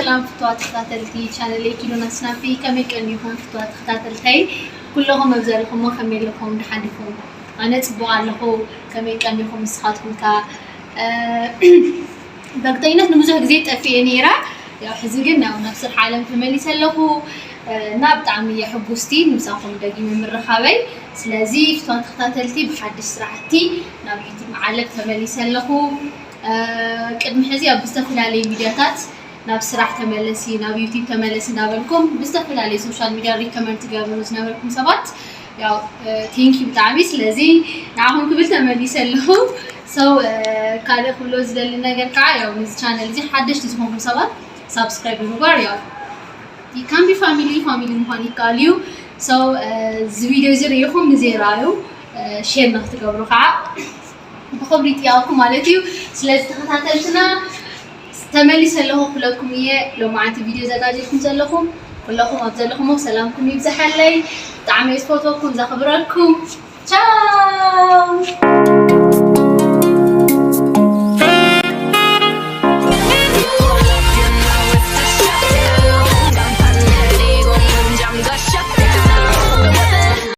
ሰላም ፍትዋ ተኸታተልቲ ቻነለይ ኪሎና ስናፕ፣ ከመይ ቀኒኹም ፍትዋ ተኸታተልተይ? ኩለኹም ኣብ ዘለኹሞ ከመይ ኣለኹም? ደሓን ዲኹም? ኣነ ጽቡቕ ኣለኹ። ከመይ ቀኒኹም ንስኻትኩም ከ? እ፣ በእርግጠኝነት ንብዙሕ ግዜ ጠፊኤ ነይረ። ያው ሕዚ ግን ያው ናብ ስራሕ ዓለም ተመሊሰ ኣለኹ። እ፣ እና ብጣዕሚ እየ ሕጉስቲ ንሳኹም ደጊመ ምርኻበይ። ስለዚ ፍትዋ ተኸታተልቲ ብሓድሽ ስራሕቲ ናብ ዩቲዩብ ዓለም ተመሊሰ ኣለኹ። እ፣ ቅድሚ ሕዚ ኣብ ዝተፈላለዩ ሚድያታት ናብ ስራሕ ተመለሲ፣ ናብ ዩቲዩብ ተመለሲ እናበልኩም ብዝተፈላለዩ ሶሻል ሚድያ ሪከመንድ ትገብሩ ዝነበርኩም ሰባት ያው ቴንኪ ብጣዕሚ። ስለዚ ንዓኹም ክብል ተመሊሰ ኣለኹ። So ካልእ ክብሎ ዝደሊ ነገር ከዓ ያው ነዚ ቻነል እዚ ሓደሽቲ ዝኾንኩም ሰባት ሳብስክራይብ ብምግባር ያው you can be family family ምዃን ይከኣል እዩ። So እዚ ቪድዮ እዚ ርኢኹም ንዘይረኣዩ ሼር ንክትገብሩ ከዓ ብኽብሪ ይጥያቕኩም ማለት እዩ። ስለዚ ተኸታተልትና ተመሊሰ ኣለኹ ክብለኩም እየ። ሎማዓንቲ ቪድዮ ዘጋጀልኩም ዘለኹም ኩለኹም ኣብ ዘለኹሞ ሰላምኩም ይብዝሓለይ። ብጣዕሚ እየ ዝፈትወኩም ዘኽብረኩም። ቻው።